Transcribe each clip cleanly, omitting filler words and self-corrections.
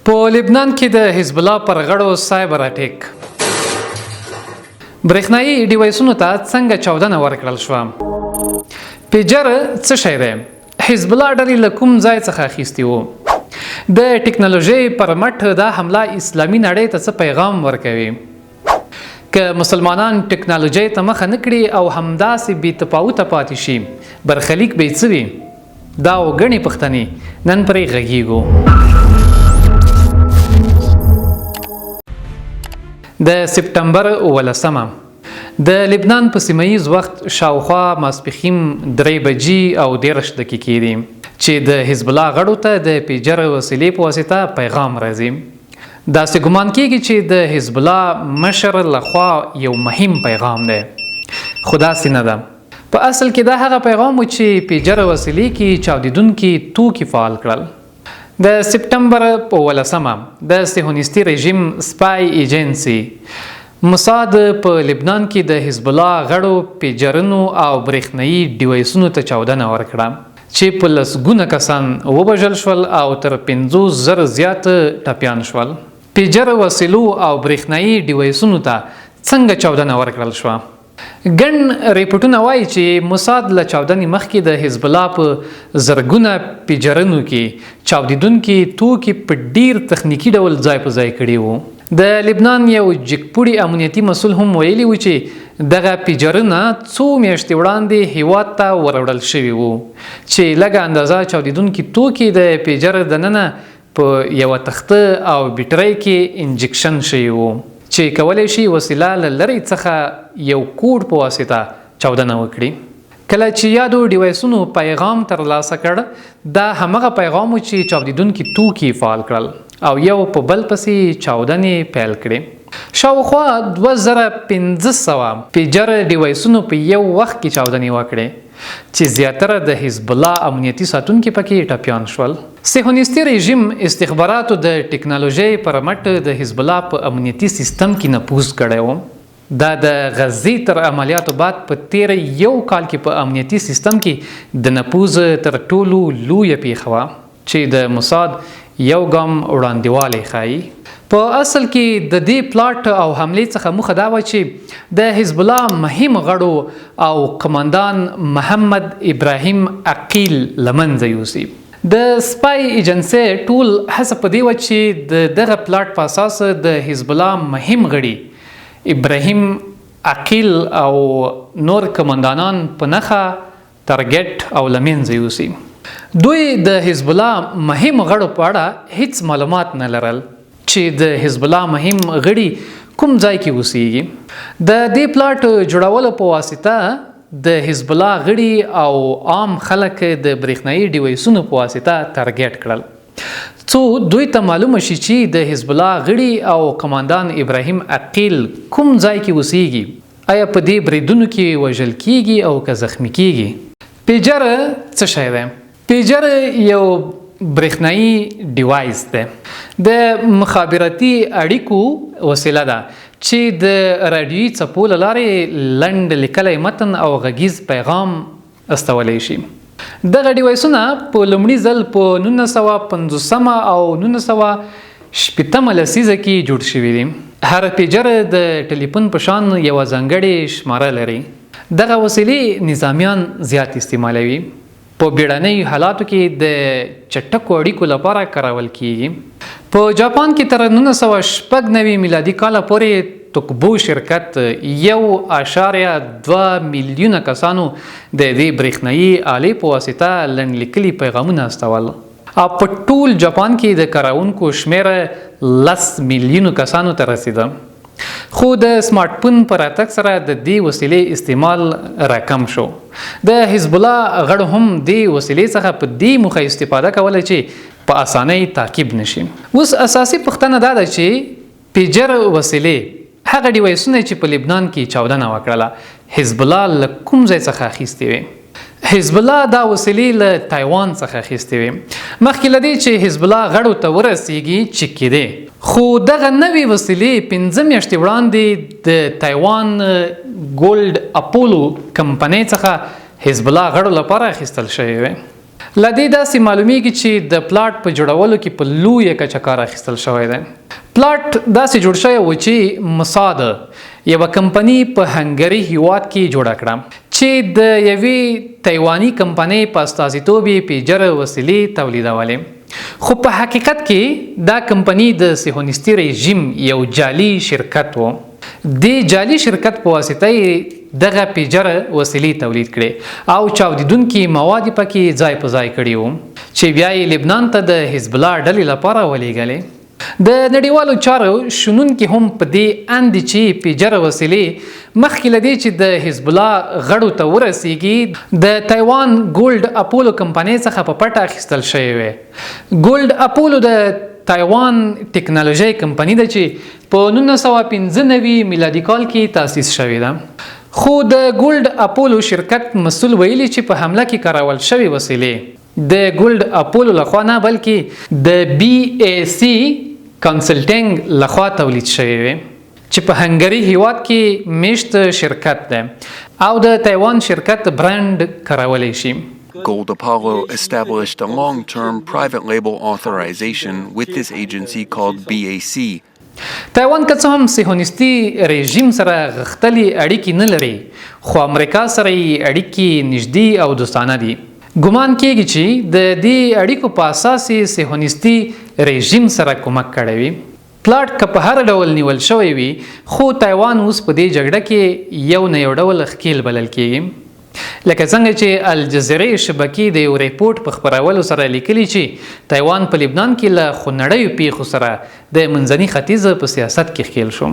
په لبنان کې د حزب الله پر غړو سایبر اټیک. برېښنايي ډیوایسونو ته څنګه چاودنه ورکړل شوه؟ پیجر څه شی دی؟ حزب الله ډلې له کوم ځای څخه اخیستي وو؟ د ټکنالوژۍ پر مټ دا حمله اسلامي نړۍ ته څه پیغام ورکوي؟ که مسلمانان ټکنالوژۍ ته مخه نه کړي او همداسې بې تفاوته پاتې شي، برخلیک به یې څه وي؟ دا او ګڼې پوښتنې نن پرې غږیږو. د سپټمبر 17مه د لبنان په سیمه ییز وخت شاوخوا ماسپښین 3 بجې او 30 دقیقې دي چې د حزب الله غړو ته د پیجر وسیلې په واسطه پیغام راځي. داسې ګمان کیږي چې د حزب الله مشر لخوا یو مهم پیغام دی، خو داسې نه ده. په اصل کې دا هغه پیغام و چې پیجر وسیلې کې چاودیدونکي توکي فعال کړل. د سپټمبر په 17مه د صهیونیستي رژیم سپای ایجنسي موساد په لبنان کې د حزب الله غړو پیجرونو او برېښنايي ډیوایسونو ته چاودنه ورکړه چې په لسګونه کسان ووژل شول او تر 50 زر زیات ټپیان شول. پیجر وسیلو او برېښنايي ډیوایسونو ته څنګه چاودنه ورکړل شوه؟ ګڼ رپوټونه وايي چې موساد له چاودنې مخکې د حزب الله په زرګونه پیجرونو کې چاودیدونکي توکي په ډیر تخنیکي ډول ځای په ځای کړي وو. د لبنان یو جګپوړي امنیتي مسول هم ویلي وو چې دغه پیجرونه څو میاشتې وړاندې هیواد ته وروړل شوي وو چې لږه اندازه چاودیدونکي توکي د پیجر دننه په یوه تخته او بیټرۍ کې انجکشن شوي وو چې کولی شي وسیله له لرې څخه یو کوډ په واسطه چاودنه وکړي. کله چې یادو ډیوایسونو پیغام ترلاسه کړ، دا همغه پیغام و چې چاودیدونکي توکي یې فعال کړل او یو په بل پسې چاودنې پیل کړې. شاوخوا 2500 پیجر ډیوایسونو په یو وخت کې چاودنې وکړې چې زیاتره د حزب الله امنیتي ساتونکي پکې ټپیان شول. صهیونیستي رژیم استخباراتو د ټکنالوژۍ پر مټ د حزب الله په امنیتي سیستم کې نفوذ کړی و. دا د غزې تر عملیاتو بعد په تېر یو کال کې په امنیتي سیستم کې د نفوذ تر ټولو لویه پېښه وه چې د موساد یو ګام وړاندېوالی ښايي. په اصل کې د دې پلاټ او حملې څخه موخه دا وه چې د حزب الله مهم غړو او قوماندان محمد ابراهیم عقیل له منځه یوسي. د سپای ایجنسۍ ټول هڅه په دې وه چې د دغه پلاټ په اساس د حزب الله مهم غړي ابراهیم عقیل او نور قوماندانان په نښه، تارګټ او له منځه یوسي. دوی د حزب الله مهم غړو په اړه هیڅ معلومات نه لرل چې د حزب الله مهم غړي کوم ځای کې اوسیږي. د دې پلاټ جوړولو په واسطه د حزب الله غړي او عام خلک د برېښنايي ډیوایسونو په واسطه تارګټ کړل څو دوی ته معلومه شي چې د حزب الله غړي او قوماندان ابراهیم عقیل کوم ځای کې اوسیږي، ایا په دې بریدونو کې وژل کیږي او که زخمي کیږي. پیجر څه شی دی؟ پیجر یو برېښنايي ډیوایس دی، د مخابراتي اړیکو وسیله ده چې د راډیويي څپو له لارې لنډ لیکلی متن او غږیز پیغام استولی شي. دغه ډیوایسونه په لومړي ځل په 1950 او 1960 لسیزه کې جوړ شوي دي. هر پیجر د ټلیفون په شان یوه ځانګړې شماره لري. دغه وسیلې نظامیان زیات استعمالوي. په بیړنیو حالاتو کې د چټکو اړیکو لپاره کارول کیږي. په جاپان کې تر 1996 میلادي کاله پورې توکبو شرکت 1.2 میلیونه کسانو د دې برېښنايي آلې په واسطه لنډ لیکلي پیغامونه استول او په ټول جاپان کې د کاروونکو شمېر 10 میلیونو کسانو ته رسېده. خو د سمارټ فون په راتګ سره د دې وسیلې استعمال راکم شو. د حزب الله غړو هم دې وسیلې څخه په دې موخه استفاده کوله چې په اسانۍ تعقیب نشي. اوس اساسي پوښتنه دا ده چې پیجر وسیلې، هغه ډیوایسونه چې په لبنان کې چاودنه وکړله، حزب الله له کوم ځای څخه اخیستې وې؟ حزب الله دا وسیلې له تایوان څخه اخیستې وې. مخکې له دې چې حزب الله غړو ته ورسیږي چې کېدې. خو دغه نوې وسیلې 5 میاشتې وړاندې د تایوان ګولډ اپولو کمپنۍ څخه حزب الله غړو لپاره اخیستل شوې وې. له دې داسې معلومیږي چې د پلاټ په جوړولو کې په لویه کچه کار اخیستل شوی دی. پلاټ داسې جوړ شوی و چې موساد یوه کمپني په هنګري هیواد کې جوړه کړه چې د یوې تایواني کمپنۍ په استازیتوب یې پیجر وسیلې تولیدولې. خو په حقیقت کې دا کمپني د صهیونیستي رژیم یو جعلي شرکت و. دې جعلي شرکت په واسطه یې دغه پیجر وسیلې تولید کړې او چاودیدونکي مواد یې پکې ځای په ځای کړي وو چې بیا یې لبنان ته د حزب الله ډلې لپاره ولیږلې. د نړیوالو چارو شنونکي هم په دې اند دي چې پیجر وسیلې مخکې له دې چې د حزب الله غړو ته ورسیږي، د تایوان ګولډ اپولو کمپنۍ څخه په پټه اخیستل شوې وې. ګولډ اپولو د تایوان ټکنالوژۍ کمپني ده چې په 1995 میلادي کال کې تاسیس شوې ده. خو د ګولډ اپولو شرکت مسؤل ویلي چې په حمله کې کارول شوې وسیلې د ګولډ اپولو لخوا نه، بلکې د بي ای سي کنسلټینګ لخوا تولید شوې وې چې په هنګري هیواد کې میشت شرکت دی او د تایوان شرکت برانډ کارولی شي. Gold Apollo established a long-term private label authorization with this agency called BAC. تایوان که څه هم صهیونیستي رژیم سره غښتلې اړیکې نه لري، خو امریکا سره یې اړیکې نږدې او دوستانه دي. ګمان کیږي چې د دې اړیکو په اساس یې صهیونیستي رژیم سره کمک کړی وي. پلاټ که په هر ډول نیول شوی وي، خو تایوان اوس په دې جګړه کې یو نه یو ډول ښکیل بلل کیږي. لکه څنګه چې الجزیرې شبکې د یو رپورټ په خپرولو سره لیکلي چې تایوان په لبنان کې له خونړیو پیښو سره د منځني ختیځ په سیاست کې ښکیل شو.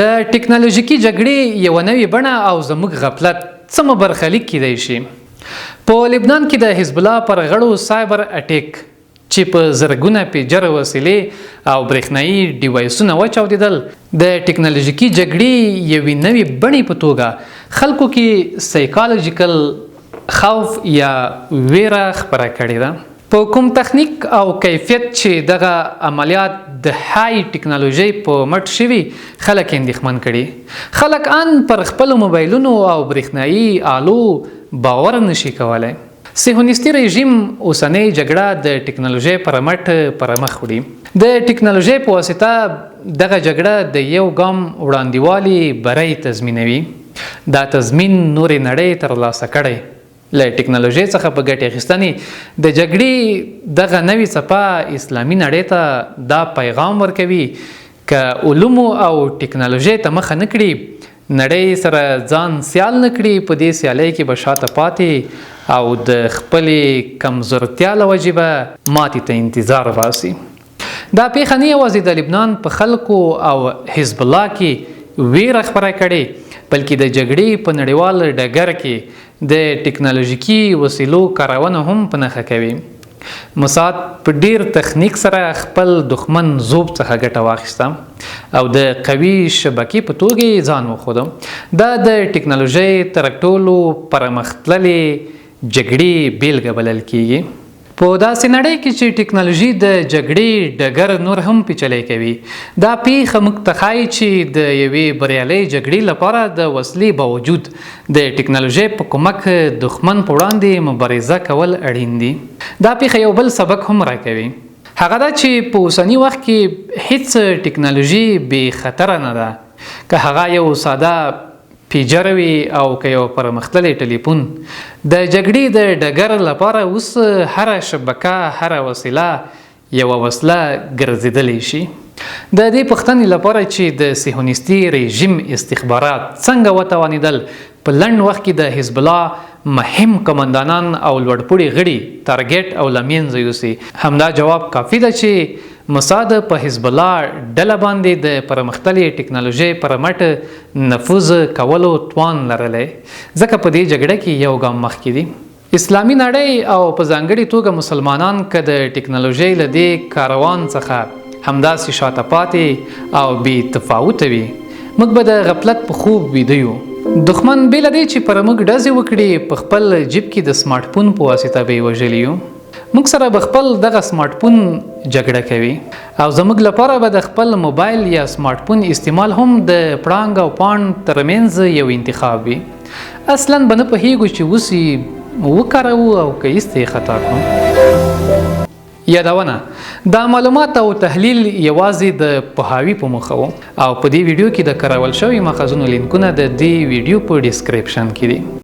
د ټکنالوژیکي جګړې یوه نوې بڼه او زموږ غفلت څه مو برخلیک کیدای شي. په لبنان کې د حزب الله پر غړو cyber attack چې په زرګونه پیجر وسیلې او برېښنايي ډیوایسونه وچاودېدل، د ټکنالوژیکي جګړې یوې نوې بڼې په توګه خلکو کې سایکولوژیکل خوف یا ویره خپره کړې ده. په کوم تخنیک او کیفیت چې دغه عملیات د های ټکنالوژۍ په مټ شوي، خلک اندېښمن کړي. خلک ان پر خپلو موبایلونو او برېښنايي آلو باور نشي کولی. صهیونیستي رژیم اوسنۍ جګړه د ټکنالوژۍ پر مټ پر مخ وړي. د ټکنالوژۍ په واسطه دغه جګړه د یو ګام وړاندېوالي بری تضمینوي. دا تضمین نورې نړۍ ترلاسه کړی. له ټکنالوژۍ څخه په ګټې اخیستنې د جګړې دغه نوې څپه اسلامي نړۍ ته دا پیغام ورکوي که علومو او ټکنالوژۍ ته مخه نه کړي، نړۍ سره ځان سیال نه کړي، په دې سیالۍ کې به شاته پاتې او د خپلې کمزورتیا له وجې به ماتې ته انتظار باسي. دا پیښه نه یوازې د لبنان په خلکو او حزب الله کې ویره خپره کړې، بلکې د جګړې په نړیوال ډګر کې د ټکنالوژیکي وسیلو کارونه هم په نښه کوي. موساد په ډیر تخنیک سره خپل دښمن ذوب څخه ګټه واخیسته او د قوي شبکې په توګه یې ځان وښود. دا د ټکنالوژۍ تر ټولو پرمختللې جګړې بیلګه بلل کیږي. په داسې نړۍ کې چې ټکنالوژي د جګړې ډګر نور هم پیچلی کوي، دا پیښه موږ ته ښایي چې د یوې بریالۍ جګړې لپاره د وسلې باوجود د ټکنالوژۍ په کمک دښمن په وړاندې مبارزه کول اړین دي. دا پیښه یو بل سبق هم راکوي، هغه دا چې په اوسني وخت کې هیڅ ټکنالوژي بې خطره نه ده، که هغه یو ساده پیجر وي او که یو پرمختللی ټلیفون. د جګړې د ډګر لپاره اوس هره شبکه، هره وسیله یوه وسله ګرځېدلی شي. د دې پوښتنې لپاره چې د صهیونیستي رژیم استخبارات څنګه وتوانېدل په لنډ وخت کې د حزب الله مهم کمندانان او لوړپوړي غړي تارګټ او له منځه یوسي، همدا جواب کافي ده چې موساد په حزب الله ډله باندې د پرمختللې ټکنالوژۍ پر مټ نفوذ کولو توان لرلی، ځکه په دې جګړه کې یو ګام مخکې دي. اسلامي نړۍ او په ځانګړي توګه مسلمانان که د ټکنالوژۍ له دې کاروان څخه همداسې شاته پاتې او بې تفاوته وي، موږ به د غفلت په خوب ویده یو. دښمن بې له دې چې پر موږ ډزې وکړي، په خپل جیب کې د سمارټ فون په واسطه به یې وژلي یو. موږ سره به خپل دغه سمارټ فون جګړه کوي او زموږ لپاره به د خپل موبایل یا سمارټ فون استعمال هم د پړانګ او پاڼ ترمنځ یو انتخاب وي. اصلا به نه پوهېږو چې اوس یې وکاروو او که ایسته یې خطا کړو؟ یادونه، دا معلومات او تحلیل یوازې د پوهاوي په موخه وو او په دې ویډیو کې د کارول شوي ماخذونو لینکونه د دې ویډیو په ډیسکریپشن کې دي.